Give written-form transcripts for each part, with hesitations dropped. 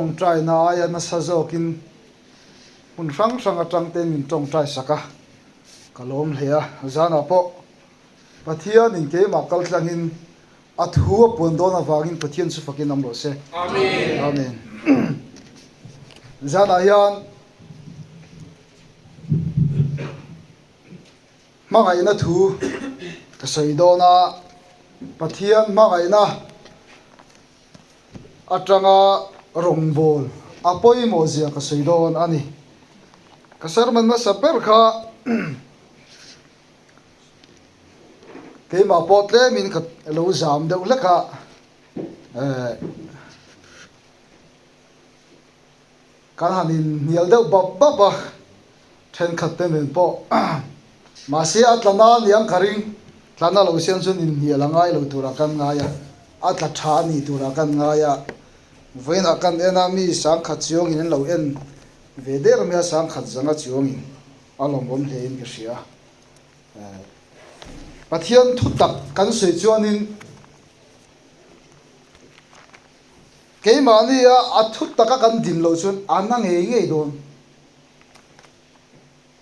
tawngtaina aia nasa zawkin hmun hrang hrang atang tein min tawngtai sak a, ka lawm hle a. Zanah pawh Pathianin keimah kal tlangin a thu a puan dawn avangin Pathian chu fakin awm rawh se. Amen. Zanah hian Hmangaihna thu ka sawi dawn a, Pathian hmangaihna atanga rawngbâwl a pawimawh zia ka sawi dawn a ni. Ka sermon hmasa ber kha keimah pawh tlemin ka lo zam deuh hlek a, eh. Kan han inhnial deuh bap bap a, thenkhat te nen pawh. Mahse a tla na aniang ka ring, tla na lo siam chuan inhnial a ngai lo turah kan ngai a, a tla tha a ni turah kan ngai a. Vawiinah kan en a, mi sangkhat chuangin an lo en ve der mai a, sangkhat zanga chuangin a lawmawm hlein ka hria. Pathian thu tak kan sawi chuanin. Keimahni a a thu taka kan din loh chuan a na ngei ngei dawn.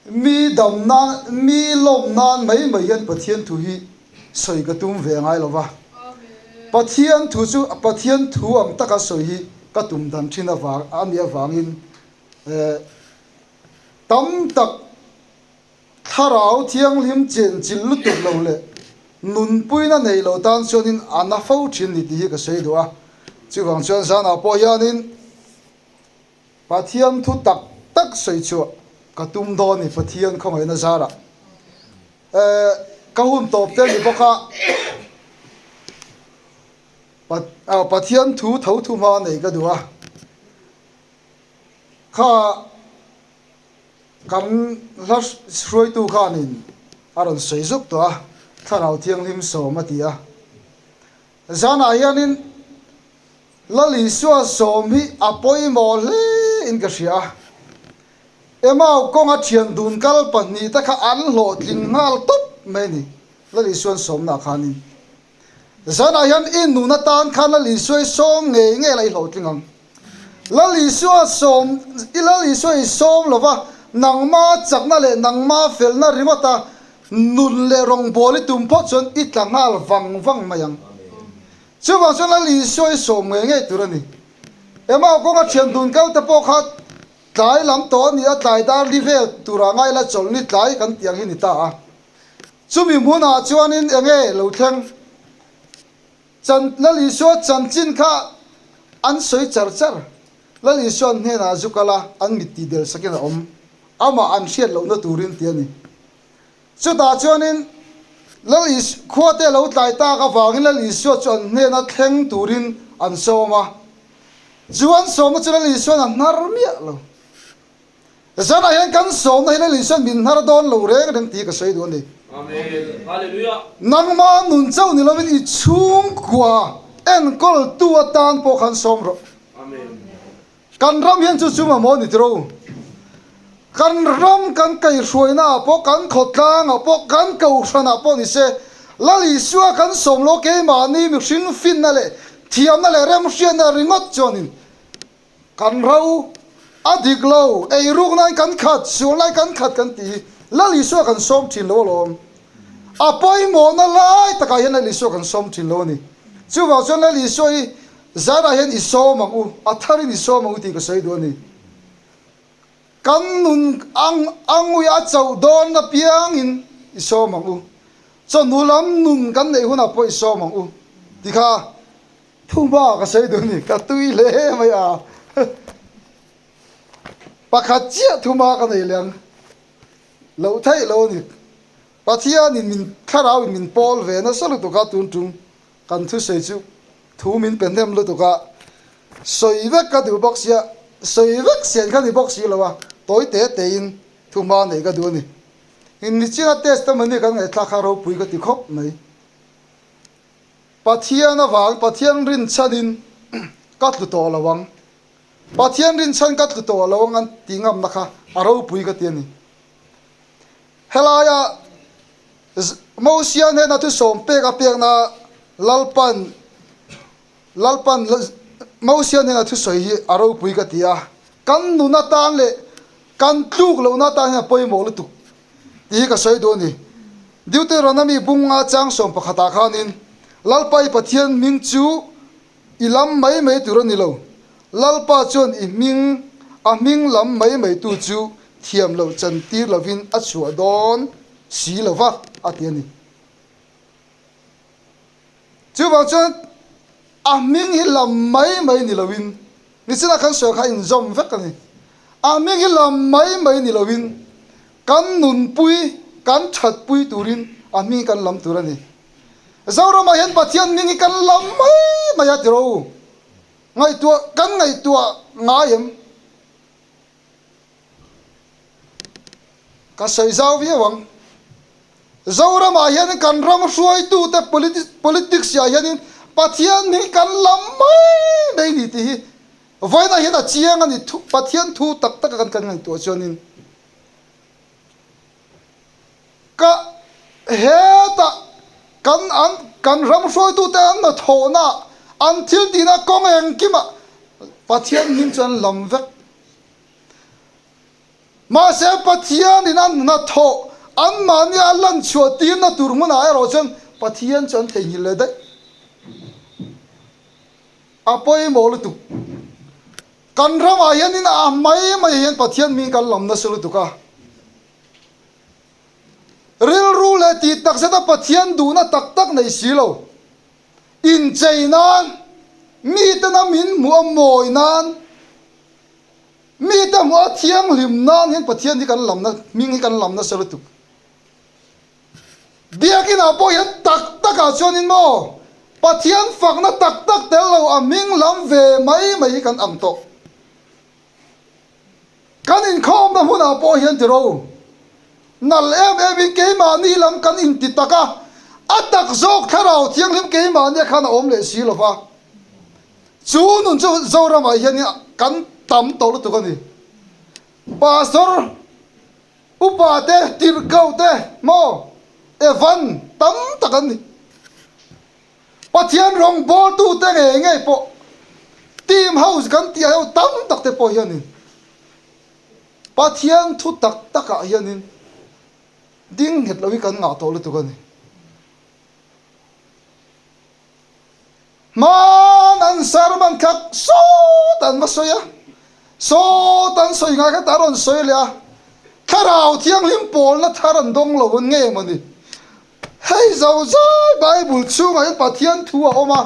Mi dam nan, mi lawm nan mai mai hian Pathian thu hi sawi ka tum ve ngai lo va. Pathian thu chu Pathian thu ang taka sawi hi ka tum dan thin avang a nih avangin tam tak Thlarau thianghlim chenchilh lutuk lo leh nunpuina nei lo tan chuanin a na fo thin ni tih hi ka sawi duh a. Chuvang chuan zanah pawh hianin Pathian thu tak tak sawi chhuah ka tum dawn ni Pathian khawngaihna zarah. Eh, ka hun tawp te ni bawk a, Pathian thu tho thu hma nei ka duh a. Kha. Kan hla hruaitu khanin a rawn sawi zuk tawh a, Thlarau Thianghlim sawm a ti a. Zanah hianin Lal Isua sawm hi a pawimawh hle in ka hria a. Emau kawnga thian dun kal pahnihte kha an hlawhtling nghal tawp mai a ni, Lal Isua'n sawmnaah khanin. Zanah hian i nun atan khan Lal Isua i sawm ngei ngei la i hlawhtling ang. Lal Isua sawm, i Lal Isua i sawm lova nangma chakna leh nangma felna ringawta nun leh rawngbâwl i tum phawt chuan i tla nghal vang vang mai ang. Chuvang chuan Lal Isua i sawm ngei ngei tur a ni. Emau kawnga thian dun kal te pawh kha tlai lam tawh a ni a, tlai dar li vel turah ngai la chawlhni tlai kan tih ang hi ni ta a. Chumi hmunah chuanin eng nge lo thleng? Chan, Lal Isua chanchin kha an sawi char char. Lal Isua'n hnenah zu kal a, an mit tih del sakin a awm. Amah an hriat lohna turin ti a ni. Chutah chuanin Lal Is, khuate a lo tlai tak avangin Lal Isua chu an hnena thleng turin an sawm a. Chu an sawmna chu Lal Isua'n a hnar miah lo. Zanah hian kan sawmna hi Lal Isuan min hnar dawn lo reng reng tih ka sawi duh a ni. Nangmah nun chauh ni lovin i chhungkua enkawltu atan pawh khan sawm rawh. Kan ram hian chu chu mamawh a ni tiro. Kan ram kan kaihhruaina ah pawh, kan khawtlang ah pawh, kan kohhran ah pawh ni se, Lal Isua kan sawm lo keimahni mihring finna leh thiamna leh remhriatna ringawt chuanin Kan ro a dik lo, eiruk nain kan khat, sual lai kan khat kan tih hi Lal Isua kan sawm thin lo alawm. A pawimawhna lai takah hian Lal Isua kan sawm thin lo a ni. Chuvang chuan Lal Isua hi zanah hian i sawm ang u, a tharin i sawm ang u tih ka sawi duh a ni. Kan nun ang angui a chauh dawn apiangin i sawm ang u. Chawhnu lam nun kan neih hunah pawh i sawm ang u ti kha Thuma ka sawi duh ni, ka tui hle mai a. Pakhat chiah thuma ka nei leh ang. Loh theih lo a ni. Pathianin min thlarauin min pawl ve nasa lutuk a tun tum kan thusawi chu thu min pe hnem lutuk a. Sawi vek ka duh bawk sia, sawi vek sian kha ni bawk si lo a, tawi te tein thuma neih ka duh a ni. Innichina testimony kan ngaihthlak kha ropui ka ti khawp mai. Pathian avang Pathian rinchhanin ka tlu tawh lo ang, Pathian rinchhan ka tlu tawh lo ang an tih ngamna kha a ropui ka ti a ni. Helaia Mosia hnena thusawm pek a pekna Lalpan Lalpan Mosia hnena thusawi hi a ropui ka ti a, kan nun atan leh kan tluk lohna atan hian a pawimawh lutuk tih hi ka sawi duh a ni. Deuteronomy bunga chang sawm pakhatah khanin, Lalpa i Pathian hming chu i lam mai mai tur a ni lo, Lalpa chuan i hming, a hming lam mai mai tu chu thiam loh chantir lovin a chhuah dawn si lo va, a ti a ni. Chuvang chuan a hming hi lam mai mai ni loin, nichinah khan sawi kha inzawm vek a ni. A hming hi lam mai mai ni loin kan nunpui, kan thatpui turin a hming hi kan lam tur a ni. Zoramah hian Pathian hming hi kan lam mai mai a tiro. Ngaihtuah kan ngaihtuah ngai em? Ka sawi zau viau ang. Zoramah hianin kan ram hruaitute politics ah hianin Pathian hi kan lam mai mai ni tih hi vawiinah hian a chiang a ni. Pathian thu tak taka kan kan ngaihtuah chuanin ka hetah kan an kan ram hruaitute an hnathawhna an thil tihna kawng engkimah Pathian hming chu an lam vek. Mahse, Pathianin a hnathawh anmahni a lanchhuah tirna tur hmunah erawh chuan Pathian chu an theihnghilh leh daih. A pawimawh lutuk. Kan ramah hianin a mai mai hian Pathian hming kan lam nasa lutuk a. Rilru leh tih takzeta Pathian duhna tak tak nei si lo. Inchei nan, mitena min hmuh a mawi nan, Mite hmuh a thianghlim nan hian Pathian hi kan lamna, hming hi kan lam nasa lutuk. Biakinah pawh hian tak takah chuanin maw Pathian fakna tak tak tel lo a hming lam ve mai mai hi kan ang tawh. Kan inkhawmna hmunah pawh hian tiro nal em emin keimahni lam kan inti tak a, a tak zawk thlarau thianghlim keimahnia khan a awm leh si lo va. Chu nun chu Zoramah hian kan tam tawh lutuk a ni. Pastor, upa te, tirhkoh te maw Evan tam tak an ni. Pathian rawngbawltu te ngei ngei pawh team house kan tih ho tam tak te pawh hianin Pathian thu tak takah hianin ding nghet lohin kan ngah tawh lutuk a ni. Hmaan an sermon kha sawt an va sawi a, sawt an sawi ngai kha ta rawn sawi leh a, Thlarau Thianghlim pawlna thar an dawng lo an nge maw ni? Hei zo zai Bible chhungah hian Pathian thu a awm a,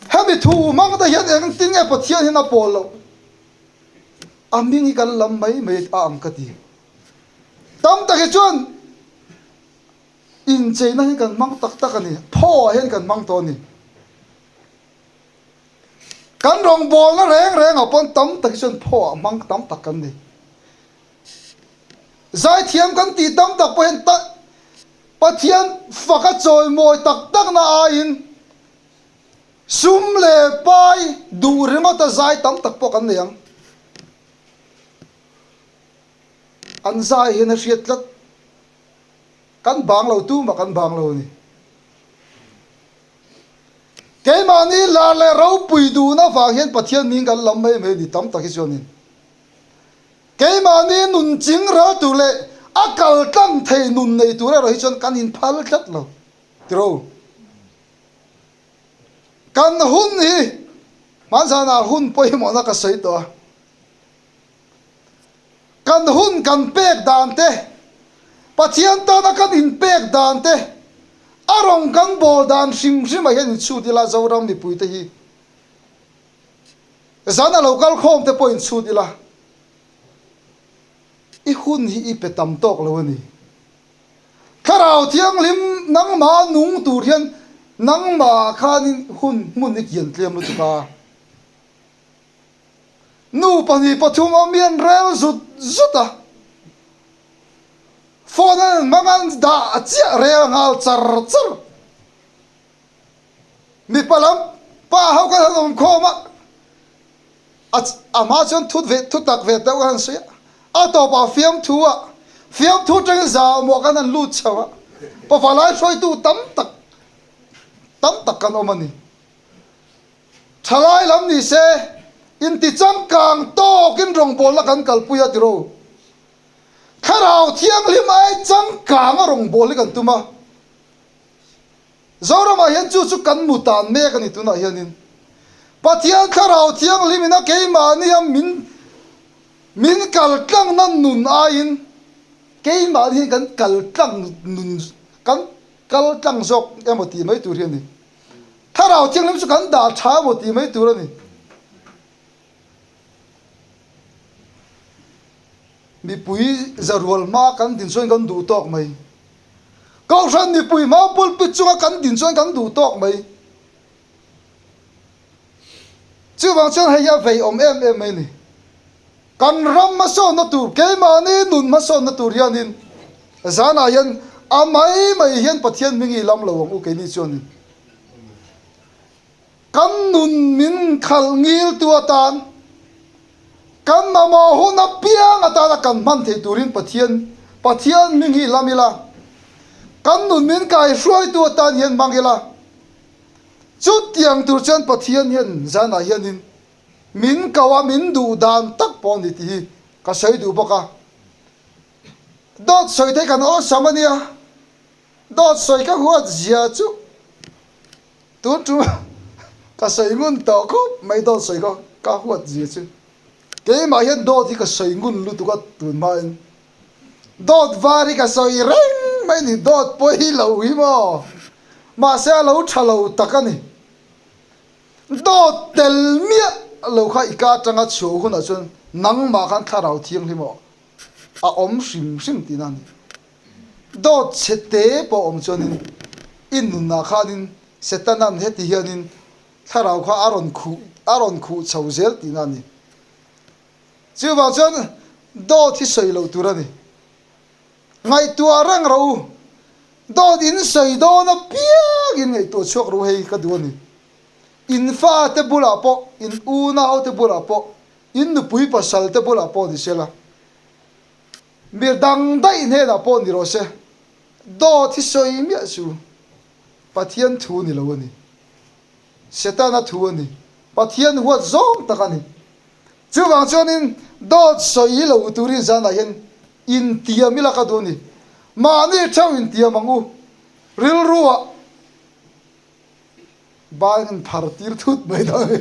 hemi thu hmang te hian engtin nge Pathian hian a pawl loh? A hming hi kan lam mai mai a ang ka ti. Tam tak hi chuan Incheina hi kan hmang tak tak a ni, phaw ah hian kan hmang tawh a ni. Kan rawngbawlna reng reng ah pawn tam tak hi chuan phaw ah hmang tam tak kan ni. Zaithiam kan tih tam tak pawh hian Pathian faka chawimawi tak tak na aiin sum leh pai duh ringawta zai tam tak pawh kan nei ang. An zai hian a hriat tlat. Kan bang lo tumah kan bang lo a ni. Keimahni lar leh ropui duhna avang hian Pathian hming kan lam mai mai a ni tam tak hi chuanin keimahni nun ching ral tur leh a kal tlang thei nun nei tur erawh hi chuan kan inphal tlat lo tiro. Kan hun hi hmanzanah hun pawimawhna ka sawi tawh a. Kan hun kan pek dan te, Pathian tana kan inpek dan te, a rawng kan bawl dan hrim hrimah hian inchhut ila Zoram mipuite hi zan a lo kal khawm te pawh inchhut ila i hun hi i pe tam tawk lo a ni. Thlarau Thianghlim nangmah nung tur hian nangmah khanin hun hmun i kian tlem lutuk a. Nu 2 3 awm hi an rel zut zut a, phone an hmang an dah chiah rel nghal char char. Mipa lam pa ho khan han awm khawm a, a hma chuan thut ve thu tak ve deuh khan an sawi a, a tawpah fiamthu ah fiamthu atangin zahmawh khan an lut chho a, pavalai hruaitu tam tak tam tak kan awm a ni. Thalai lam ni se, inti changkang tawkin rawngbawlna kan kalpui a tiro. Thlarau Thianghlim ai changkanga rawngbâwl hi kan tum a. Zoramah hian chu chu kan mu tan mek a ni tunah hianin. Pathian Thlarau Thianghlim ina keimahnia min min kal tlangna nun aiin keimahni hian kan kal tlang nun kan kal tlang zawk emaw tih mai tur hi a ni. Thlarau Thianghlim chu kan dah tha emaw tih mai tur a ni. Mipui zarual hma kan din chuan kan duh tawk mai. Kohhran mipui hma pulpit chunga kan din chuan kan duh tawk mai. Chuvang chuan hei hi a vei awm em em mai a ni. Kan ram hmasawnna tur, keimahni nun hmasawnna tur hianin zanah hian a mai mai hian Pathian hming hi lam lo ang u keini chuanin. Kan nun min khalh ngiltu atan, kan mamawh hun apiang atana kan hman theih turin Pathian Pathian hming hi lam ila, kan nun min kaihruaitu atan hian hmang ila. Chutiang tur chuan Pathian hian zanah hianin min ko a, min duh dan tak pawh a ni tih hi ka sawi duh bawk a. Dawt sawi te kan awlsam a nia, dawt sawi ka huat zia chu. Tun chu ka sawi ngun tawh khawp mai dawt sawi kha ka huat zia chu. Keimah hian dawt hi ka sawi ngun lutuk a tun hmain dawt var hi ka sawi reng mai ni dawt pawi lo hi maw mahse a lo tha lo tak a ni. Dawt tel miah lo kha i ka atanga chhuah hunah chuan nangmah khan thlarau thianghlim aw a awm hrim hrim tihna a ni. Dawt chhe te pawh awm chuanin i nunah khanin Setanan heti hianin thlarau kha a rawn khuh a rawn khuh chho zel tihna a ni. Chuvang chuan dawt hi sawi loh tur a ni. Ngaihtuah reng rawh u. Dawt in sawi dawn apiangin ngaihtuah chhuak rawh u hei ka duh a ni. In fate bulah pawh, in unaute bulah pawh, in nupui pasalte bulah pawh ni sela. Mi dang daih hnenah pawh ni rawh se, dawt hi sawi miah chu Pathian thu ni lo a ni. Setana thu a ni. Pathian huat zawng tak a ni. Chuvang chuanin dawt sawi hi lo turin zanah hian intiam ila ka duh a ni. Mahni theuh intiam ang u. Rilruah Bang in phar tir thut mai dawn a ni.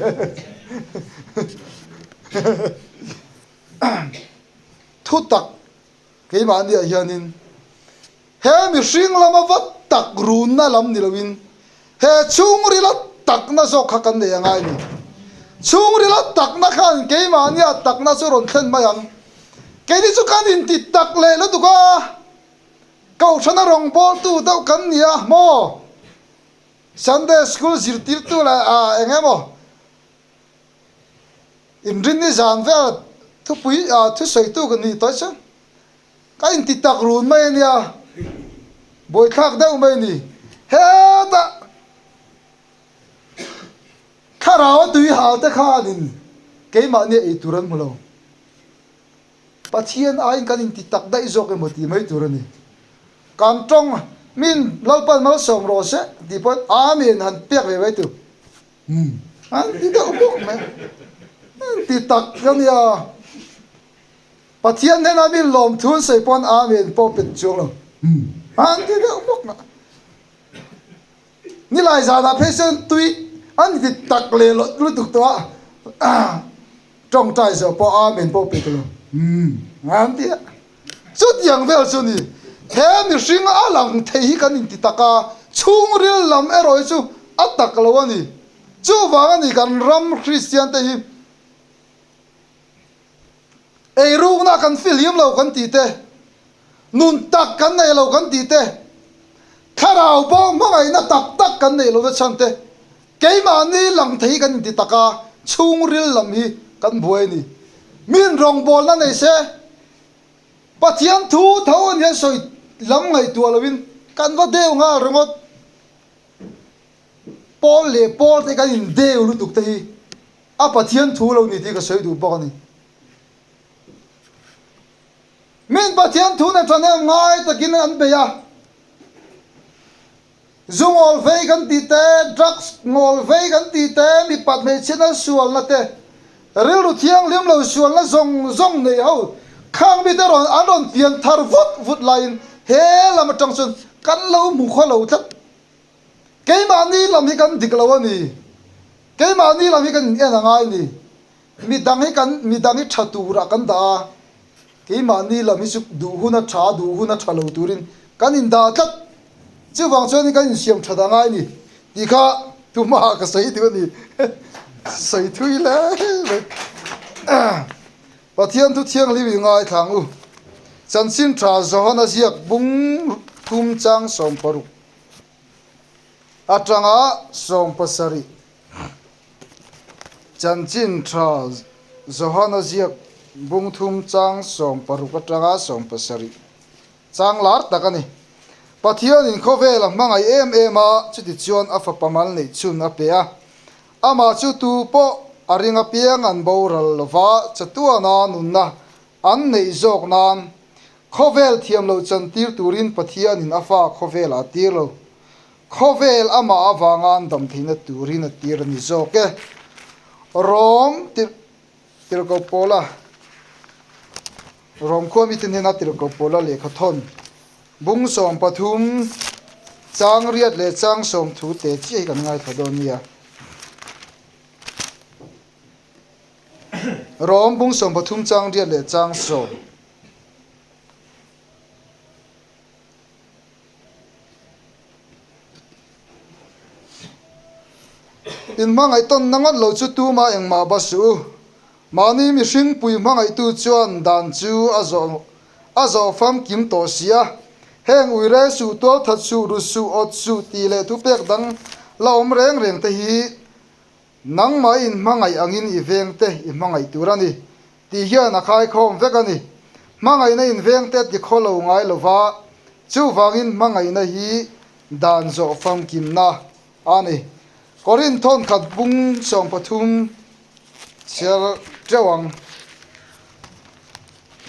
Thutak keimahniah hianin he mihring lama va tak runna lam ni loin he chhungrila takna zawk kha kan nei a ngai a ni. Chhungrila takna khan keimahniah takna chu rawn thlen mai ang. Keini chu kan inti tak leh lutuk a, Kohhrana rawngbawltu deuh kan ni a maw? Sunday School zirtirtu leh eng emaw Inrinni zan vel thupui thusawitu ka nih tawh chuan ka inti tak run mai a nia, buaithlak deuh mai a ni. Hetah thlarau a tui hal te khanin keimahni ei tur an hmu lo. Pathian aiin kan inti tak daih zawk emaw tih mai tur a ni. Kan tawng min Lalpan malsawm rawh se tih pawhin Amen han pek ve mai tur. Umm an ti deuh bawk mai. An ti tak a nia. Pathian hnenah mi lawmthu an sawi pawn Amen pawh pet chuang lo. Umm an ti deuh bawk mai. Nilai zanah phei chuan tui an ti tak leh loh lutuk tawh a, tawngtai zawh pawh Amen pawh pe ta lo. Umm an ti a. Chutiang vel chu ni, he mihring a lang thei hi kan inti tak a, chhungril lam erawh hi chu a tak lo a ni. Chuvang a ni kan ram Kristian te hi eirukna kan fihlim lo kan tih te, nun tak kan nei lo kan tih te, thlarau pawh hmangaihna tak tak kan neih lohna chhan te, keimahni lang thei hi kan inti tak a, chhungril lam hi kan buai a ni. Min rawngbawlna nei se, Pathian thu tho an hian sawi lam ngaihtuah loin kan va deu nghal ringawt. Pawl leh pawl te kan indeu lutuk te hi a Pathian thu lo ni tih ka sawi duh bawk a ni. Min Pathian thu nen thahnem ngai takin an bei a. Zu ngawl vei kan tih te, drugs ngawl vei kan tih te, mipat hmeichhiatna sualna te, rilru thianghlim lo sualna zawng zawng nei ho khang mite rawn an rawn pian thar vut vut laiin he lam atang chuan kan lo hmu khaw lo tlat. Keimahni lam hi kan dik lo a ni. Keimahni lam hi kan in en a ngai a ni. Midang hi kan midang hi tha turah kan dah a, keimahni lam hi chu duh hun a tha a, duh hun a tha lo turin kan indah tlat. Chuvang chuanin kan insiam that a ngai a ni tih kha tumah ka sawi duh a ni. Sawi thui hle mai. Pathian thu thianghlim i ngaithla ang u. Chanchin tha Johana ziak bung thum chang 60 atanga 70. Chanchin tha Johana ziak bung thum chang 60 atanga 70 chang lar tak a ni. Pathianin khawvel a hmangaih em em a, chuti chuan a fapa mal neih chhun a pe a. Amah chu tu pawh a ring apiang an boral lova chatuana nunna an neih zawk nan khawvel thiam loh chantir turin Pathianin a fa khawvelah a tir lo. Khawvel amah avanga an dam theihna turin a tir a ni zawk e. Rom tirhkoh Paula Rom khua mite hnena tirhkoh Paula lehkha thawn bung 13 chang riat leh chang 30 te chiah hi kan ngaithla dawn nia. Rom bung 13 chang riat leh chang sawm. In hmangaih tawnna ngawt lo chu tuma engmah ba suh u. Mahni mihring pui hmangaihtu chuan dan chu a zawh a zawh famkim tawh si a. Heng uire suh, tualthat suh, ru suh, awt suh tih leh thupek dang la awm reng reng te hi Nangmah in hmangaih angin i vengte i hmangaih tur a ni, tih hian a khaikhawm vek a ni. Hmangaihna in vengte ti khaw lo ngai lo va, chuvangin hmangaihna hi dan zawh famkimna a ni. Korinth thawnkhat bung 13 chhiar teuh ang.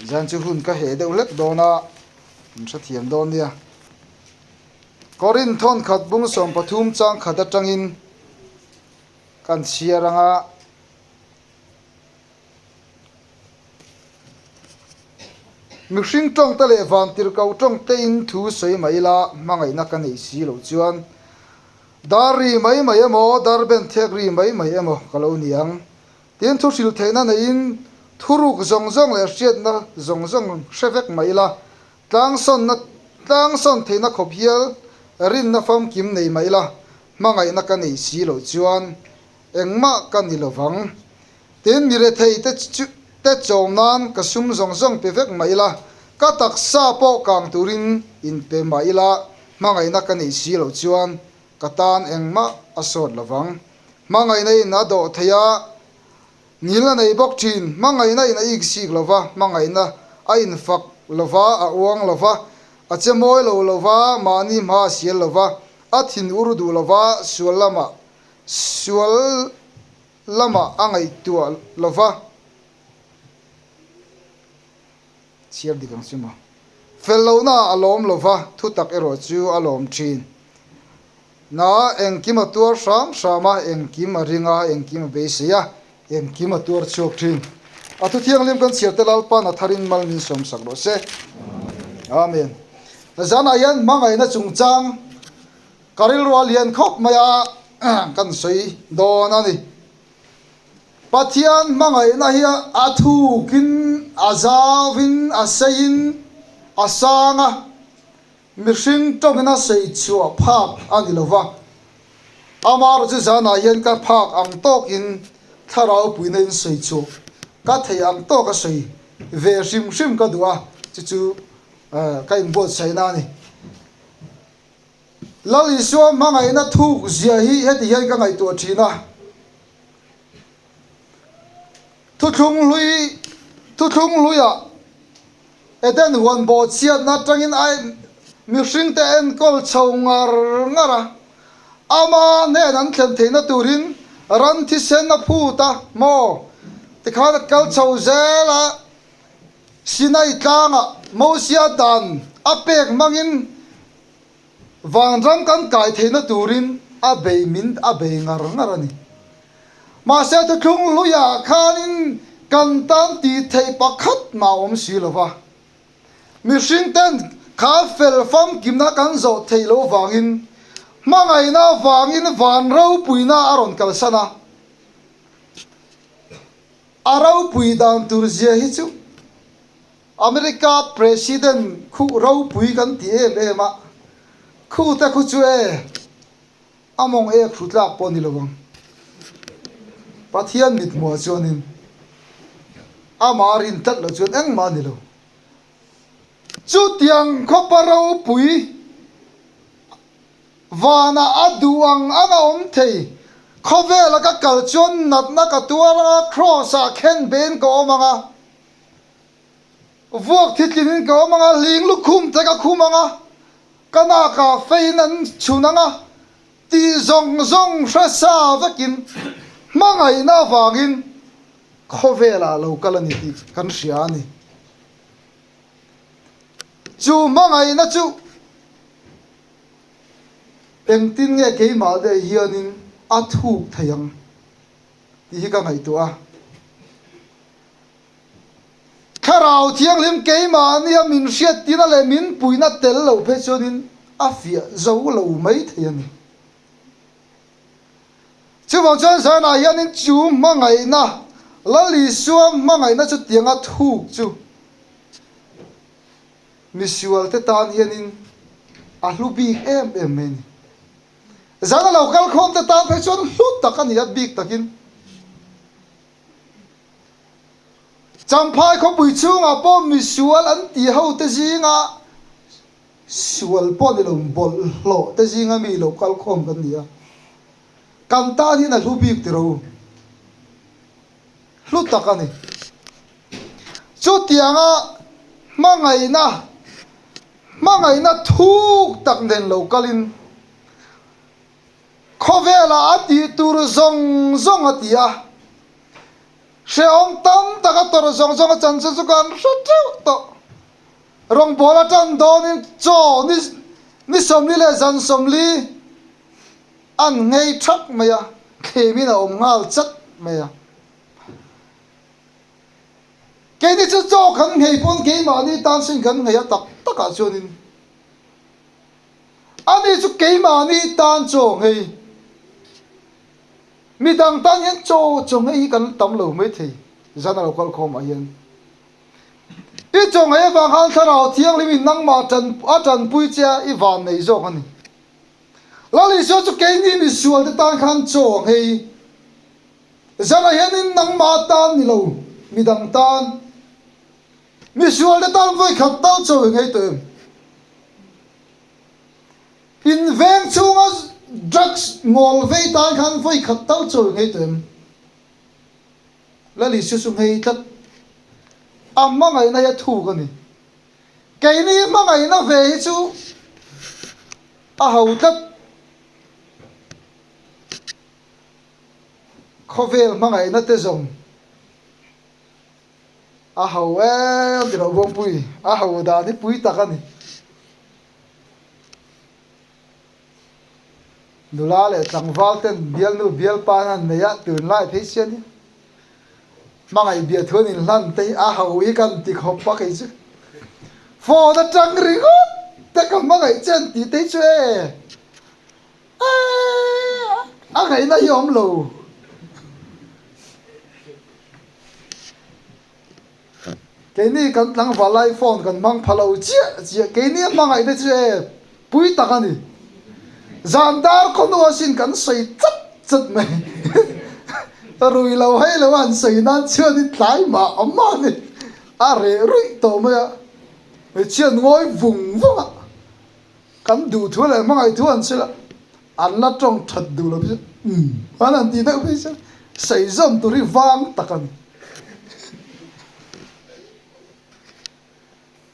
Zan chu hun ka heh deuh hlek dawn a, min hrethiam dawn nia. Korinth thawnkhat bung 13 chang khat atangin kan chhiar ang a. Mihring tawngte leh vantirhkoh tawngtein thu sawi mai ila hmangaihna ka neih si loh chuan dar ri mai mai emaw, dar ben thek ri mai mai emaw ka lo ni ang. Tin, thu hrilh theihna neiin thuruk zawng zawng leh hriatna zawng zawng hre vek mai ila Tlangsawnna Tlangsawn theihna khawp hial rinna famkim nei mah ila, hmangaihna ka nei si loh chuan engmah ka ni lo vang. Tin, mi rethei te chu te chawm nan ka sum zawng zawng pe vek mah ila, ka taksa pawh kang turin inpe mah ila, hmangaihna ka nei si loh chuan ka tan engmah a sawt lo vang. Hmangaihna in a dawh thei a. Ngil a nei bawk thin. Hmangaihna in a iksik lo va, hmangaihna a infak lo va, a uang lo va, a che mawi lo lo va, mahni hma a sial lo va, a thin ur duh lo va, sual lamah sual lamah a ngaihtuah lo va. Chhiar dik ang chu maw? Fel lohna a lawm lo va, thutak erawh chu a lawm thin. Na engkim a tuar hram hram a, engkim a ring a, engkim a beisei a, engkim a tuar chhuak thin. A thu thianghlim kan chhiar te Lalpa'n a tharin mal min sawm sak rawh se. Amen. Zanah hian hmangaihna chungchang ka rilru a lian khawp mai a, kan sawi dawn a ni. Pathian hmangaihna hi a thukin, a zauvin, a seiin, a sang a, mihring tawngin a sei chhuah phak a ni lo va. Amaherawhchu chu zanah hian ka phak ang tawkin thlarau puina in sawi chhuah ka thei ang tawk a sawi ve hrim hrim ka duh a, chu chu ka inbuatsaihna a ni. Lal Isua hmangaihna thuk zia hi heti hian ka ngaihtuah thin a. Thuthlung hlui Thuthlung hluiah Eden huan bawhchhiatna atangin a mihringte enkawl chho ngar ngar a, ama hnen an thlen theihna turin ran thisen a phut a maw? Tikhan a kal chho zel a, Sinai tlangah Mosia dan a pek hmangin. Vanram kan kai theihna turin a bei min a bei ngar ngar a ni. Mahse thuthlung hluiah khanin kan tan tih theih pakhat mah a awm si lo va. Mihring ten kha fel famkimna kan zawh theih loh vangin hmangaihna avangin van ropuina a rawn kalsan a. A ropui dan tur zia hi chu America President khuh ropui kan ti em em a, khu te khu chu e, a mawng ek hru tlak pawh ni lo ang. Pathian mithmuah chuanin amah rin tlat loh chuan engmah a ni lo. Chutiang khawpa ropui vanah a duh ang ang a awm thei. Khawvela ka kal chuan natna ka tuar ang a, Kraws-ah khen bein ka awm ang a. Vuak thitlin in ka awm ang a, hling lukhum te ka khum ang a, ka nakah feiin an chhun ang a, tih zawng zawng hre sa vekin hmangaihna avangin khawvelah lo kal a ni tih kan hria a ni. Chu hmangaihna chu engtin nge keimah leh hianin a thuk thei ang tih hi ka ngaihtuah a. Thlarau Thianghlim keimahnia min hriattina leh min puihna tel lo phei chuanin a fiah zo lo mai thei a ni. Chuvang chuan zanah hianin chu hmangaihna, Lal Isua hmangaihna chutianga thuk chu misualte tan hianin a hlu bik em em mai a ni. Zana lo kalkhawmte tan phei chuan hlu tak a ni a bik takin. Champhai khawpui chhungah pawh misual an tih hote zinga sual pawh ni lo bawlhhlawh te zinga mi lo kal khawm kan ni a, kan tan hian a hlu bik tiro u, hlu tak a ni. Chutianga hmangaihna, hmangaihna thuk tak nen lo kalin Khawvelah a tih tur zawng zawng a ti a, hrehawm tam tak a tawrh zawng zawng a chanchin chu kan hre teuh tawh. Rawngbâwl aṭang dâwnin chaw ni ni 40 leh zan 40 an nghei ṭhak mai a, thlemin a awm nghal chat mai a. Keini chu chaw kan nghei pawn keimahni tan sin kan nghei a tak takah chuanin Ani chu keimahni tan chaw nghei, midang tan hian chaw chaw nghei hi kan tam lo maithei zan a lo kal khawm ah hian. I chaw nghei avang khan Thlarau Thianghlim in nangmah tan a tanpui che a i van nei zawk a ni. Lal Isua chu keini misual te tan khan chaw nghei zan ah hianin nangmah tan ni lo midang tan misual te tan vawi khat tal chaw i nghei tawh em? In veng chhunga drugs ngawl vei tan khan vawi khat tal chawi ngei tawh em? Lal Isua chu nghei tlat. A hmangaihna hi a thuk a ni. Keini hmangaihna ve hi chu a ho tlat. Khawvel hmangaihna te zawng. A ho em ti lo Bawngpui, a ho dan hi pui tak a ni. Nula leh tlangval ten bialnu bialpa an han nei a, tunlai phei chian hi hmangaih biathu an inhlan te hi a ho hi kan ti khawp a kei chu. Phone atang ringawt te ka hmangaih che an tih te hi chu e. A ngaihna hi awm lo. Keini kan tlangval lai phone kan hmang pha lo chiah chiah. Keini a hmangaihna chu e pui tak a ni. Zan dar khawnu asin kan sawi chat chat mai. Rui lo hei lo an sawi nan chuan i tlai mah mah a ni. A reh ruih tawh mai a. Hmeichhia an ngawi vung vung a. Kan duh thu leh hmangaih thu an hrilh a, an la tawng that duh lo phei chu umm an han tih deuh phei chuan sawi zawm tur hi vang tak a ni.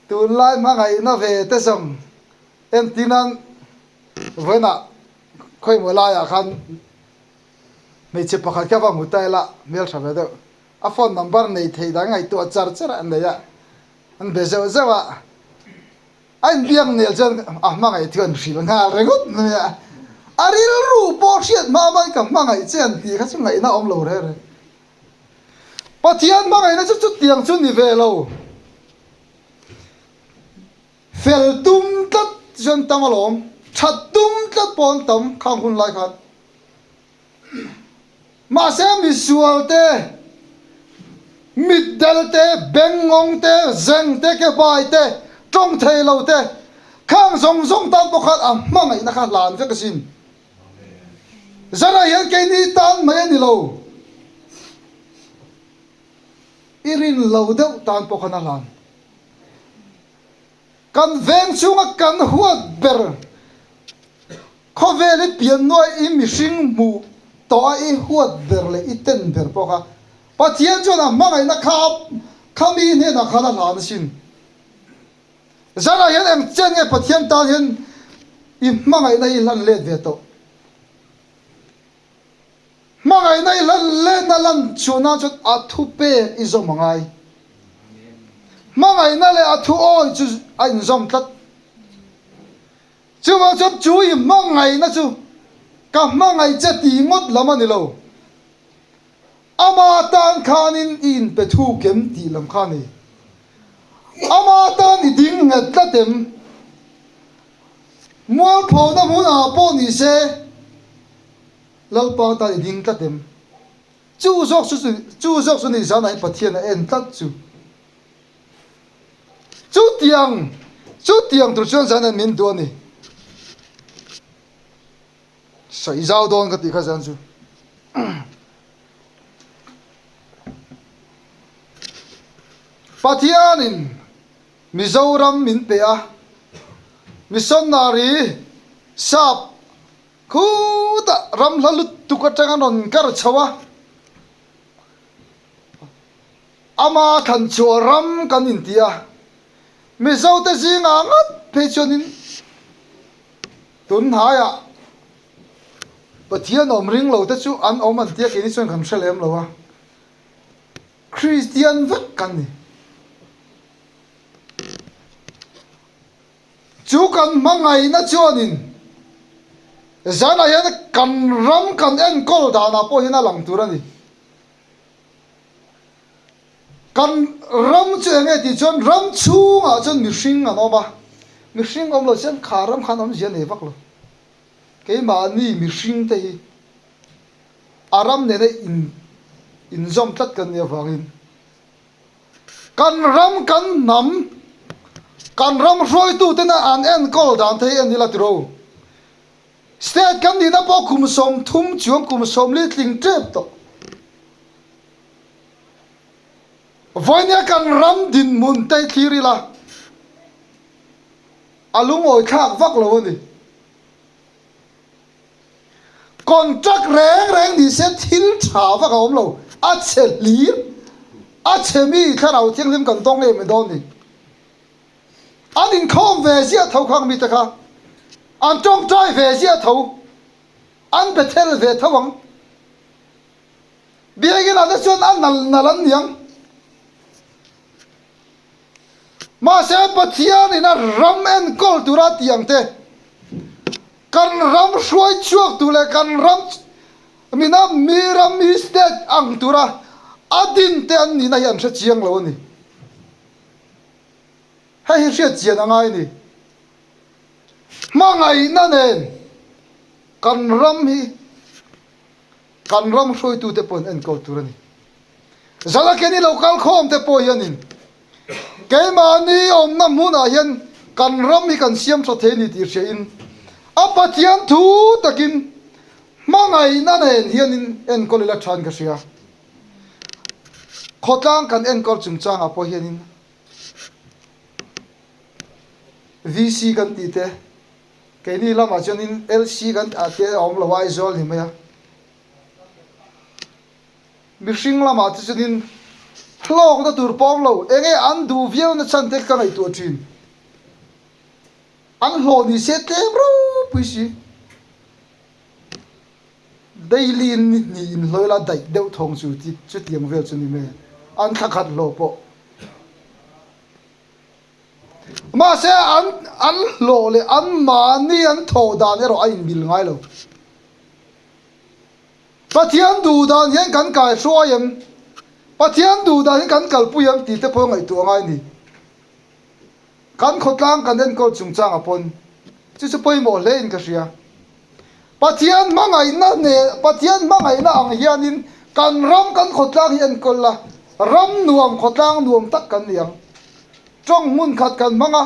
Tunlai hmangaihna ve te zawng entir nan vawiinah khawimaw laiah khan hmeichhe pakhat kha va hmu ta ila hmeltha ve deuh a phone number nei thei dang ngaihtuah char char an nei a, an be zeuh zeuh a. A inbiak nel chuan a hmangaih thu an hrilh nghal ringawt mai a. A rilru pawh hriat hma hmain ka hmangaih che an tih kha chu ngaihna a awm lo reng reng. Pathian hmangaihna chu chutiang chu ni ve lo. Fel tum tlat chu an tam alawm, that tum tlat pawh an tam khang hun lai khan. Mahse misual te, mitdel te, bengngawng te, zeng te, kebai te, tawng thei lo te, khang zawng zawng tan pawh khan a hmangaihna kha hlan vek asin. Zara hian keini tan mai a ni lo. I rin lo deuh tan pawh khan a hlan. Kan veng chhunga kan huat ber khawvel i pian nuai i mihring hmuh tawh a i huat ber leh i ten ber pawh kha Pathian chuan a hmangaihna kha kha mi hnenah khan a hlan asin. Zanah hian eng chen nge Pathian tan hian i hmangaihna i hlan let ve tawh? Hmangaihna i hlan letna lan chhuah nan chuan a thu pek i zawm a ngai. Hmangaihna leh a thu awi chu a inzawm tlat. Chuvang chuan chu i hmangaihna chu ka hmangaih che tih ngawt lam a ni lo. Ama tan khanin i inpe thuk em tih lam kha a ni. Ama tan i ding nghet tlat em? Mualphona hmunah pawh ni se, Lalpa tan i ding tlat em? Chu zawk chu chu zawk chu ni zanah hian Pathian a en tlat chu. Chutiang chutiang tur chuan zan hian min duh a ni. Sawi zau dawn ka tih kha zan chu. Pathianin Mizoram min pe a, missionary sap Khutah ram hla lutuk atang an rawn kar chho a, ama thlan chhuah ram kan inti a, Mizote zingah ngat phei chuanin tunhnaiah Pathian awm ring lo te chu an awm an tia keini chuan kan hre lem lo a, Kristian vek kan ni. Chu kan hmangaihna chuanin zanah hian kan ram kan enkawl danah pawh hian a lang tur a ni. Kan ram chu eng nge tih chuan ram chhungah chuan mihring an awm a, mihring awm lo chuan kha ram khan awmzia nei vak lo. Keimahni mihring te hi a ram nena inzawm tlat kan nih avangin Kan ram kan hnam, kan ram hruaitutena an enkawl dan te hi en ila tiro. State kan nihna pawh kum 30 chuang kum 40 tling tep tawh. Vawinia kan ram dinhmun te hi thlir ila a lungawi thlak vak lo a ni. Contract reng reng ni se thil tha vak a awm lo, a chhe hlir, a chhe mi thlarau thianghlim kan tawng em dawn ni. An inkhawm ve ziah tho khang mite kha, an tawngtai ve ziah tho, an Bethel ve tho ang. Biakinn ah te chuan a nal nal an niang. Mahse Pathianin a ram enkawl tura tih ang te, kan ram hruai chhuak tur leh kan ram mina mi ram mi state ang tura a din te an nihna hi an hre chiang lo a ni. Hei hi hriat chian a ngai a ni. Hmangaihna nen kan ram hi Kan ram hruaitute pawh an enkawl tur a ni. Zalakeni lo kal khawm te pawh hianin keimahni awmna hmunah hian kan ram hi kan siam tha thei a ni tih hriain a Pathian thu takin hmangaihna nen hianin enkawl ila than ka hria. Khawtlang kan enkawl chungchangah pawh hianin VC kan tih te, Keini lamah chuanin LC kan ah te a awm lo a, Aizawl ni mai a. Mihring lamah te chuanin hlawkna tur pawh awm lo, eng nge an duh viau na chhan te ka ngaihtuah thin. An hlawh ni se tlem ropui si. Daily in ni hnih in hlawih la daih deuh thawng chu chutiang vel chu ni mai a, an thla khat hlawh pawh. Mahse an an hlawh leh an mahni an thawh dan erawh a inmil ngai lo. Pathian duh dan hian kan kai hruai em? Pathian duh dan hian kan kalpui em tih te pawh ngaihtuah ngai a ni. Kan khawtlang kan enkawl chungchangah pawn chu chu pawimawh hle in ka hria. Pathian hmangaihna nen Pathian hmangaihna ang hianin kan ram kan khawtlang hi enkawl la, ram nuam khawtlang nuam tak kan ni ang. Tawng hmun khat kan hmang a,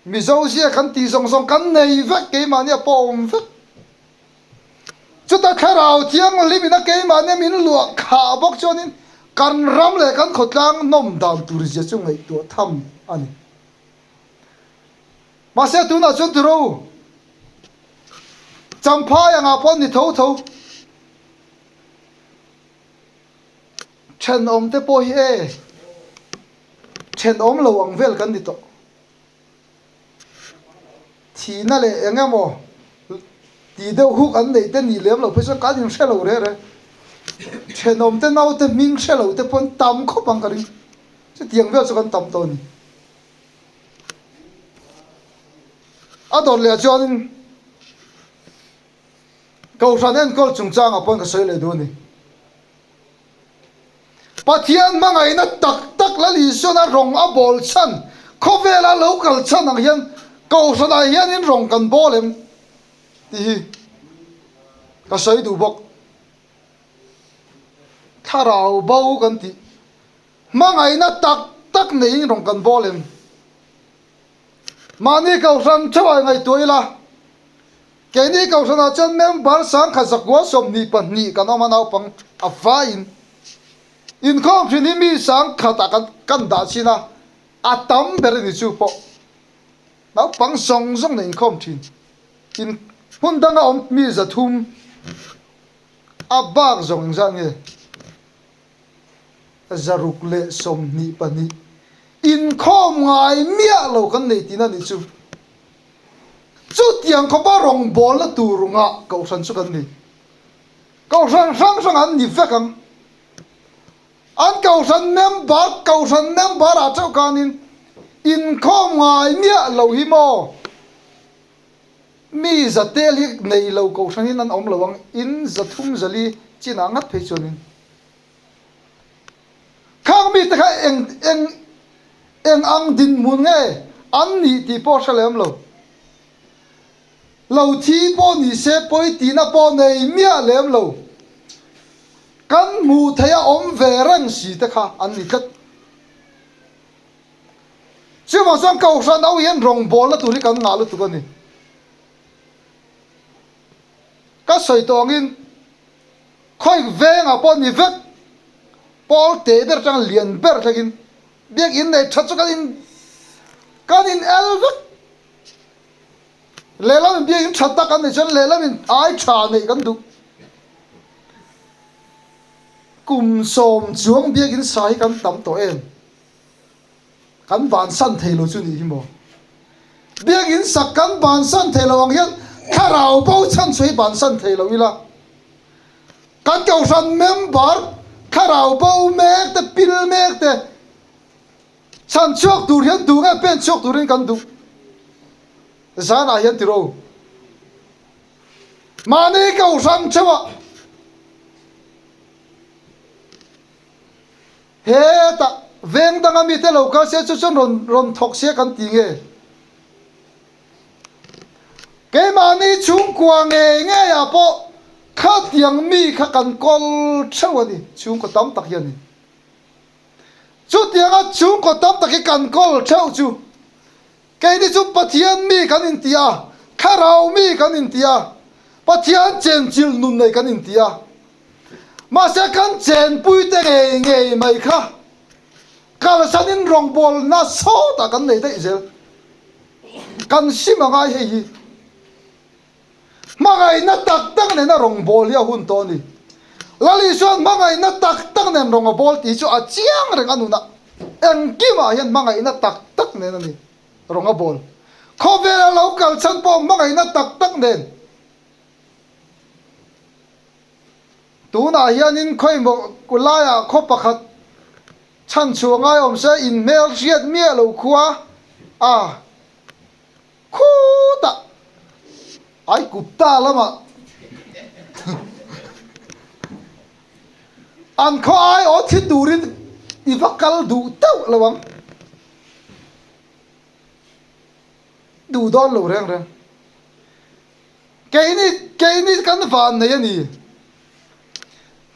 Mizo zia kan tih zawng zawng kan nei vek keimahni a pawh awm vek. Chuta Thlarau Thianghlim ina keimahni min luah khah bawk chuanin kan ram leh kan khawtlang nawm dan tur zia chu ngaihtuah tham a ni. Mahse tunah chuan tiro Champhai angah pawh ni tho tho. Thenawm te pawh hi e thenawm lo ang vel kan ni tawh. Thihna leh eng emaw tih deuh huk an neih te nih lem loh phei chuan kan inhre lo reh reh. Thenawm te naute hming hre lo te pawn tam khawp ang ka ring. Chutiang vel chu kan tam tawh a ni. A dawt leh ah chuanin Kohhran enkawl chungchangah pawn ka sawi leh duh a ni. Pathian hmangaihna tak tak Lal Isuana rawng a bawl chhan, khawvela lo kal chhan ang hian Kohhranah hianin rawng kan bawl em tih hi ka sawi duh bawk. Thlarau bo kan tih hmangaihna tak tak neiin rawng kan bawl em? Mahni Kohhran theuhah ngaihtuah ila, Keini Kohhranah chuan member sangkhat zakua 22 kan awm a, naupang a vaiin inkhawm thin hi mi sangkhatah kan kan dah chin a, a tam ber a ni chu pawh naupang zawng zawng nen inkhawm thin. In hmun danga awm mi 300 a bak zawng engzat nge? 622 inkhawm ngai miah lo kan nei tihna nih chu. Chutiang khawpa rawngbawlna tur ngah Kohhran chu kan ni. Kohhran hrang hrang an ni vek ang. An Kohhran member, Kohhran member ah chauh khanin inkhawm ngai miah lo hi maw? Mi zatel hi nei lo Kohhranin an awm lo ang, in 300 400 chinah ngat phei chuanin. Khang mite kha eng eng eng ang dinhmun nge an nih tih pawh hre lem lo. Lo thi pawh ni se pawi tihna pawh nei miah lem lo. Kan hmuh theih a awm ve reng si te kha an ni tlat. Chuvang chuan Kohhran ho hian rawngbawlna tur hi kan ngah lutuk a ni. Ka sawi tawh angin Khawi vengah pawh ni vek, pawl te ber atanga lian ber thlengin biakinn nei tha chu kan in kan in el vek. Lehlam in biakinn tha tak an neih chuan lehlam in ai tha neih kan duh. Kum sawm chuang biakinn sa hi kan tam tawh em? Kan bansan thei lo chu nih hi maw? Biakinn sak kan bansan thei lo ang hian thlarau bo chhan chu hi bansan thei lo ila. Kan Kohhran member thlarau bo mek te, pil mek te chhan chhuak tur hian duh nge pen chhuak turin kan duh? Zanah hian tiro. Mahni Kohhran theuhah. Hetah veng danga mite lo kal se chu chuan rawn rawn thawk se kan ti nge? Keimahni chhungkua ngei ngeiah pawh khatiang mi kha kan kawl theuh a ni, chhungkaw tam tak hi a ni. Chutianga chhungkaw tam tak hi kan kawl theuh chu Keini chu Pathian mi kan inti a, Thlarau mi kan inti a, Pathian chenchilh nun nei kan inti a. Mahse kan chenpuite ngei ngei mai kha kalsanin rawngbawlna sawtah kan nei daih zel. Kan sim a ngai hei hi. Hmangaihna tak tak nena rawngbâwl hi a hun tawh a ni. Lal Isua'n hmangaihna tak tak nen rawng a bâwl tih chu a chiang reng a nunah. Engkimah hian hmangaihna tak tak nen a ni rawng a bâwl. Khawvela lo kal chhan pawh hmangaihna tak tak nen. Tunah hianin khawimaw laiah khaw pakhat. Chhanchhuah ngai awm se in hmel hriat miah lo khua a khutah Aikupta lamah an khaw ai aw thi turin i va kal duh teuh lo ang. Duh dawn lo reng reng. Keini keini kan van nei a ni.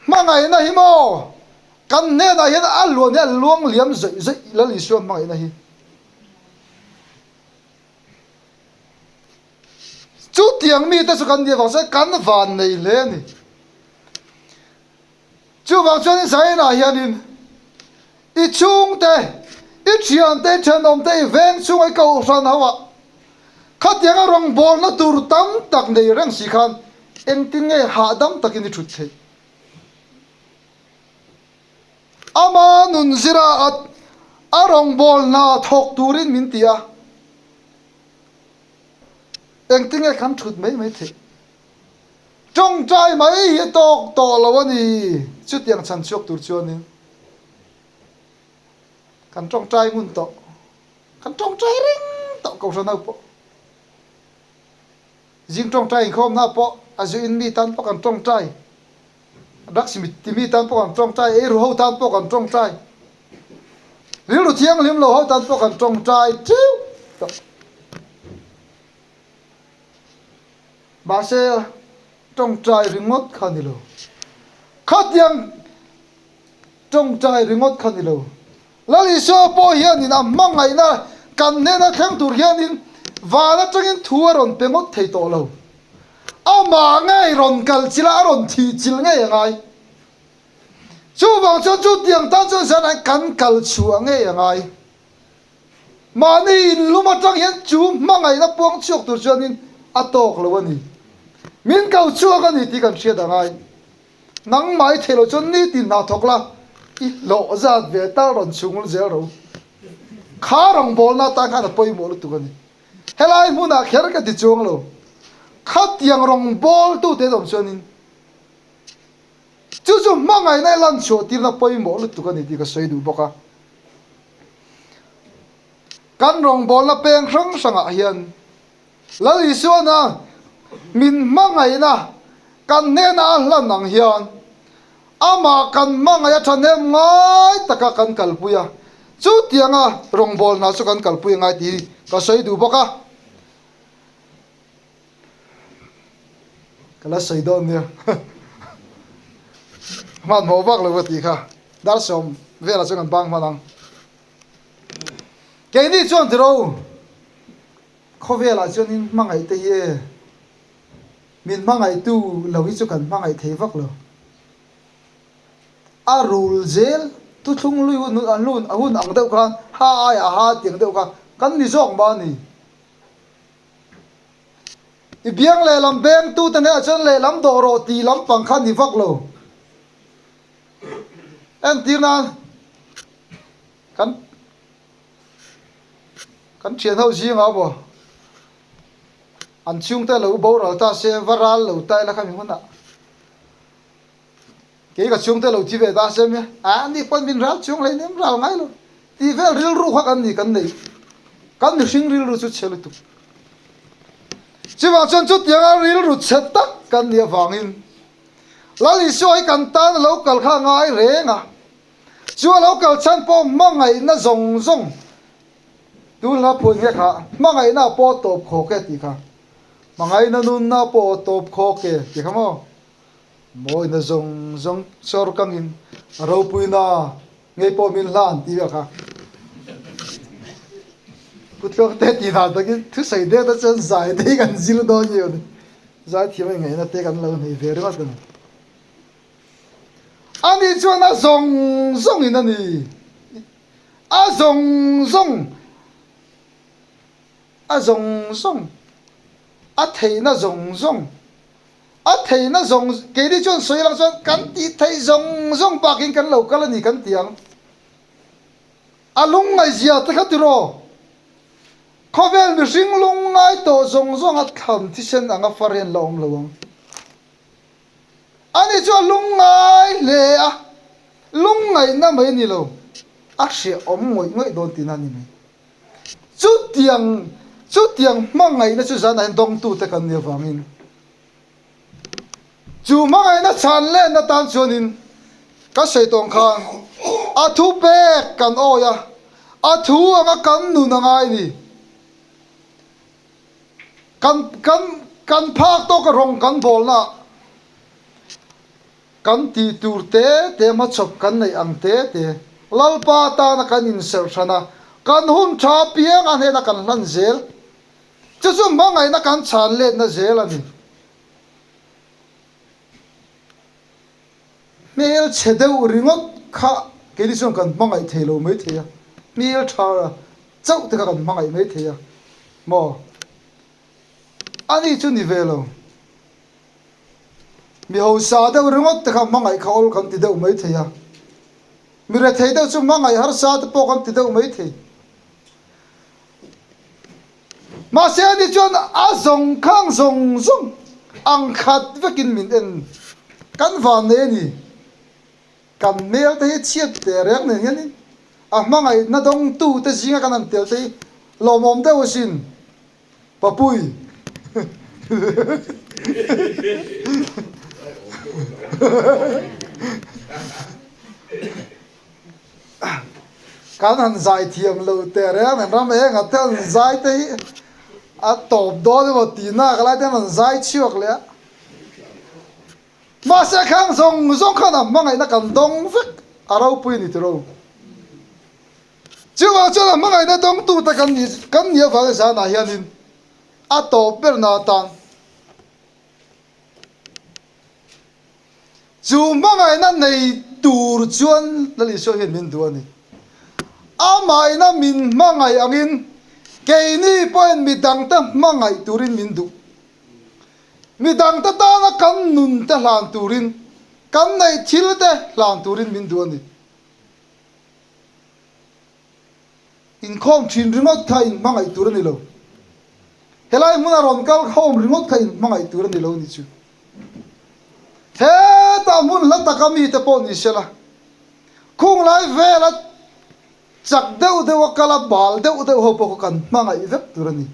Hmangaihna hi maw kan hnenah hian a luan hi a luang liam zawih zawih Lal Isua hmangaihna hi. Chutiang mite chu kan nih avang chuan kan van nei hle a ni. Chuvang chuan Israel-ah hianin i chhungte, i thiante, i thenawmte, i veng chhunga i kohhran ho ah khatianga rawngbawlna tur tam tak nei reng si khan engtin nge hahdam takin i thut theih? Ama nun zira a rawngbawlna thawk turin min ti a, engtin nge kan thut mai mai theih? Tawngtai mai hi a tawk tawh lo a ni. Chutiang chhan chhuak tur chuanin kan tawngtai ngun tawh, kan tawngtai reng tawh Kohhran ho pawh. Zing tawngtai inkhawmna pawh a zuin mi tan pawh kan tawngtai, drugs ti mi tan pawh kan tawngtai, eiru ho tan pawh kan tawngtai, rilru thianghlim lo ho tan pawh kan tawngtai teuh tawh. Mahse, tawngtai ringawt kha ni lo. Khatiang tawngtai ringawt kha ni lo. Lal Isua pawh hianin a hmangaihna kan hnena thleng tur hianin van atangin thu a rawn pe ngawt thei tawh lo. Amah ngei rawn kal chilh a, a rawn thih chilh ngei a ngai. Chuvang chuan chutiang tan chuan zanah kan kal chhuah ngei a ngai. Mahni inlum atang hian chu hmangaihna puang chhuak tur chuanin a tawk lo a ni. Min ko chhuak a ni tih kan hriat a ngai. Nangmah i theih loh chuan nitin hna thawk la, i hlawh zat ve tal rawn chhungul zel ro. Kha rawngbawlna atan khan a pawimawh lutuk a ni. Helai hmunah kher ka ti chuang lo. Khatiang rawngbawltute an awm chuanin chu chu hmangaihna i lan chhuah tirna pawimawh lutuk a ni tih ka sawi duh bawk a. Kan rawngbawlna peng hrang hrangah hian Lal Isuana min hmangaihna kan hnena a hlan ang hian amah kan hmangaih a thahnem ngai taka kan kalpui a, chutianga rawngbawlna chu kan kalpui a ngai tih ka sawi duh bawk a. Ka la sawi dawn nia. Hmanhmawh vak lo ka tih kha. Dar sawm velah chuan kan bang hman ang. Keini chuan tiro khawvelah chuan in hmangaih te hi e min hmangaihtu lo hi chu kan hmangaih thei vak lo. A rul zel thuthlung lui hun a hun ang deuh khan ha aiah ha tiang deuh kha kan ni zawk mah a ni. I biang lehlam bengtute hnenah chuan lehlam dawh rawh tih lampang kha ni vak lo. Entir nan kan kan thian ho zingah maw an chhungte lo boral ta se va ral lo ta ila khami hunah Kei ka chhungte lo thi ve ta se nia, a ni pawn min ral chhung hlei nem ral ngai lo tih vel rilru kha kan ni kan nei. Kan mihring rilru chu chhe lutuk. Chuvang chuan chutianga rilru chhe tak kan nih avangin Lal Isua hi kan tan a lo kal kha a ngai reng a. Chu a lo kal chhan pawh hmangaihna zawng zawng tun hla phun nge kha hmangaihna pawh tawp khawk e tih kha. Hmangaihna nunna pawh tawp khawk e tih kha maw. Mawina zawng zawng sawr kangin a ropuina ngei pawh min hlan tih vel kha Pu Tluangte tih dan takin thusawi deuh te chuan zai te hi kan zir dawn nge ni. Zai thiam a ingaihna te kan lo nei ve ringawt a ni. Ani chuan a zawng zawngin a ni. A zawng zawng. A zawng zawng. A theihna zawng zawng. A theihna zawng, keini chuan sawi lang chuan kan tih theih zawng zawng bakin kan lo kal a ni kan ti ang. A lungngaihzia te kha tiraw? Khawvel mihring lungngai tawh zawng zawng a thlan thisen anga far hian la awm lo ang. Ani chu a lungngai hle a, lungngaihna mai a ni lo. A hrehawm ngawih ngawih dawn tihna a ni mai. Chutiang chutiang hmangaihna chu zanah hian dawngtute kan nih avangin chu hmangaihna chhan lenna tan chuanin ka sawi tawng khan a thu pek kan awi a, a thu anga kan nun a ngai ni. Kan kan kan phak tawka rawng kan bawlnaah Kan tih tur te te hmachhawp kan neih ang te te Lalpa tana kan inserh hran a, kan hun tha apiang a hnena kan hlan zel. Chu chu hmangaihna kan chhan letna zel a ni. Hmel chhe deuh ringawt kha keini chuan kan hmangaih thei lo mai thei a, hmel tha chauh te kha kan hmangaih mai thei a maw? Ani chu ni ve lo. Mi hausa deuh ringawt te kha hmangaih kha awl kan ti deuh mai thei a, mi rethei deuh chu hmangaih harsa te pawh kan ti deuh mai thei. Mahse ani chuan a zawng khang zawng zawng ang khat vekin min en kan van nei a ni. Kan hmel te hi chhiat teh reng nen hianin a hmangaihna dawngtu te zinga kan han tel te hi lawmawm deuh asin. Papui. Kan han zai thiam lo teh reng nen ram eng a te an zai te hi a tawp dawn emaw tih nak lai te an zai chhuak leh a. Mahse khang zawng zawng khan a hmangaihna kan dawng vek a ropui a ni tiro. Chuvang chuan a hmangaihna dawngtute kan nih kan nih avangin zanah hianin a tawp berna atan chu hmangaihna nei tur chuan Lal Isua hian min duh a ni. Amahina min hmangaih angin keini pawhin midangte hmangaih turin min duh. Midangte tana kan nunte hlan turin, kan neih thilte hlan turin min duh a ni. Inkhawm thin ringawt kha inhmangaih tur a ni lo. Helai hmuna rawn kal khawm ringawt kha inhmangaih tur a ni lo ni chu. Hetah hmun hla taka mite pawh ni sela, khunglai vela chak deuh deuha kala bal deuh deuh ho pawh kha kan hmangaih vek tur a ni.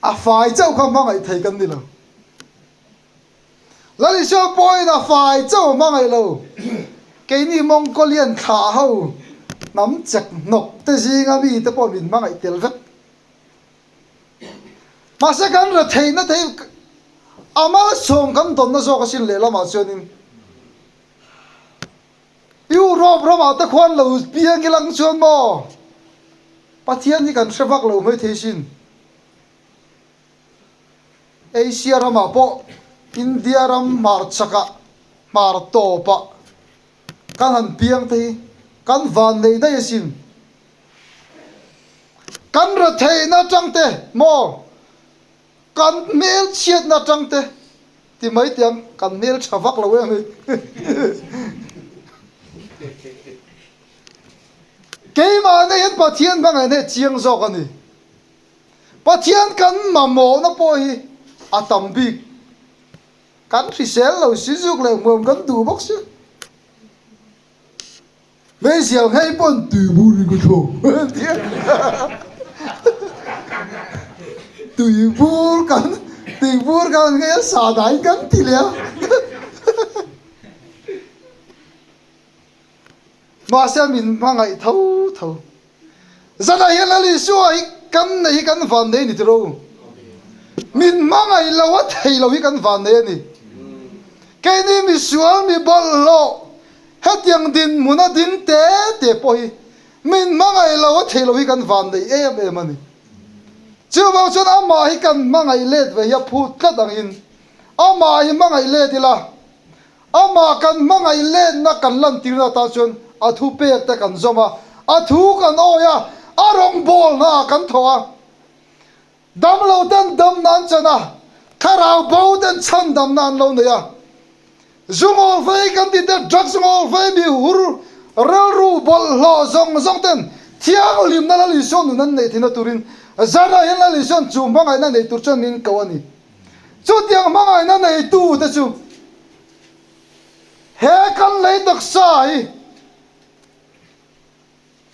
A fai chauh kha hmangaih thei kan ni lo. Lal Isua pawhin a fai chauh a hmangaih lo. Keini Mongolian thlah ho hnam chek hnawk te zinga mi te pawh min hmangaih tel vek. Mahse kan retheihna te hi a malsawm kan dawnna zawk asin lehlamah chuanin Europe ramah te khuan lo piang ilang chuan maw Pathian hi kan hre vak lo maithei sin. Asia ramah pawh India ram hmarchakah hmar tawpah kan han piang te hi kan van nei daih asin. Kan retheihna atang te maw kan hmelchhiatna atang te ti mai teh ang kan hmeltha vak lo em hei. Keimahna hian Pathian hmangaihna hi a chiang zawk a ni. Pathian kan mamawhna pawh hi a tam bik. Kan hrisel lo si zuk leh hmuam kan duh bawk si. Hmeichhia nghei pawn tuibur in ka thlawk tia tuibur kan tuibur kan nghei a sa dai kan ti leh a. Mahse min hmangaih tho tho. Zanah hian Lal Isua hi kan nei hi kan van nei a ni tiro. Min hmangaih lo a thei lo hi kan van nei a ni. Keini misual mi bawlhhlawh hetiang dinhmun a ding te te pawh hi min hmangaih lo a thei lo hi kan van nei em em a ni. Chuvang chuan amah hi kan hmangaih let ve hi a phut tlat angin amah hi hmangaih let ila Amah kan hmangaih lenna kan lantirna atan chuan a thupek te kan zawm a, a thu kan awi a, a rawngbawlna ah kan thawh a. Damlo ten damna an chan a, thlarau bo ten chhandamna an lo nei a. Zu ngawl vei kan tih te, drugs ngawl vei mi hur rilru bawlhhlawh zawng zawng ten thianghlimna Lal Isua nun an neih theihna turin Zara hian Lal Isua'n chu hmangaihna nei tur chuan min ko a ni. Chutiang hmangaihna neitu te chu. He kan lei taksa hi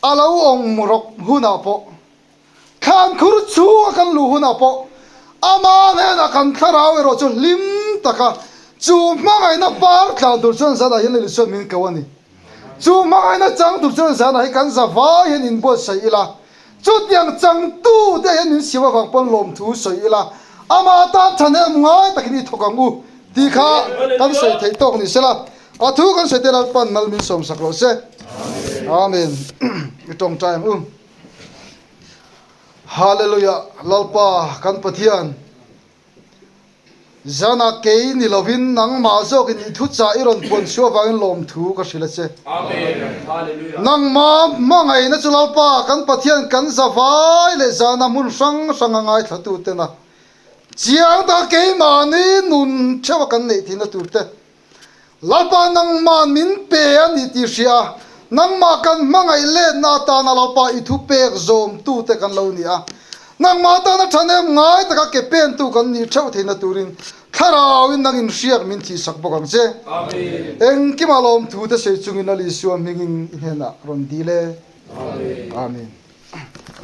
a lo awm rawk hunah pawh, thlan khur chhunga kan luh hunah pawh ama hnenah kan thlarau erawh chu hlim taka chu hmangaihna par tlan tur chuan zanah hian Lei chuan min ko a ni. Chu hmangaihna chang tur chuan zanah hi kan zavai hian inbuatsaih ila, chutiang changtute hian min siam avang pawn lawmthu sawi ila, ama tan thahnem ngai takin i thawk ang u tih kha kan sawi theih tawk ni sela. A thu kan sawi te Lalpan mal min sawmsak rawh se. Amen. I tawngtai ang u. Hallelujah Lalpa kan Pathian Zana kei ni lovin nangmah zawkin i thuchah i rawn puan chhuah avangin lawmthu ka hrilh a che. Nangmah hmangaihna chu Lalpa kan Pathian kan zavai leh zana hmun hrang hranga ngaithla tena chiang taka keimahni nun theuha kan neih theihna tur te Lalpa nangmah min pe a ni tih hria a, nangmah kan hmangaih letna atana Lalpa i thu pek zawmtute kan lo ni a. Nangmah atana thahnem ngai taka ke pentu kan nih theuh theihna turin Thlarauin nang inhriak min thihsak bawk ang che. Engkimah lawmthute sawi chungin Lal Isua hmingin i hnenah rawn dil e. Amen.